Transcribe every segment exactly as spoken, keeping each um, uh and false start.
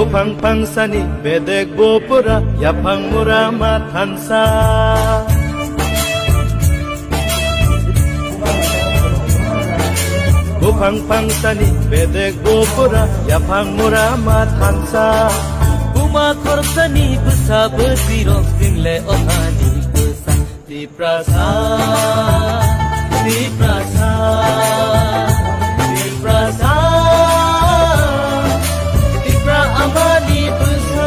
Buphang phangsani bedek bo pura yaphang mura ma thansa. Buphang phangsani bedek bo pura yaphang mura ma thansa. Buma khorsani bwsa bwsirok jingle othani bwsa. Tiprasa, Tiprasa, Tiprasa, Tipra amani bwsa.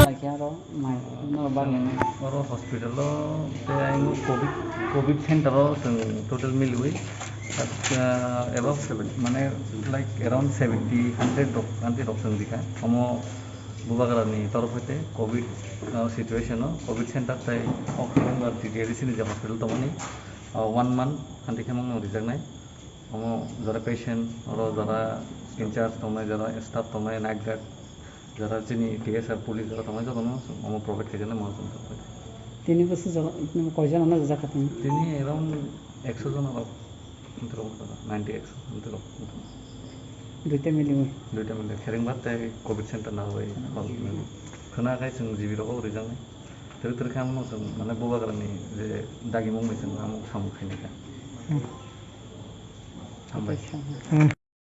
Mai khe aro mai no bang. Oro hospital o te ayung covid, covid center o chwng total miliwi, uh, above seven, mane like around seventy, hundred rok, hundred rok chwng dikha. Omo Bubagrani torof hoite covid, uh, situation o covid center tai ok T T A D C ni je hospital tongmani, uh, one month hanti khe mangno rijaknai. Omo jara patient, oro jara in charge tongnai, jara staff tongnai, night guard, jara chini T S R police jara tongnai, jotono omo provide khaijana mo. Tini bwswk jora, koijon ano rwjak kha tini? Tini around ekso jon rok, ninety ekso, ninety rok. Duita miliwi? Duita miliwi, Kheringbar tei covid center narwai hol mili. Khwna khai chwng G B rok rijaknai. Twrwk twrwk khe omo chwng mane Bubagrani je dagimung bai chwng omo samung khainai kha. Hmm. Hambai. Hmm.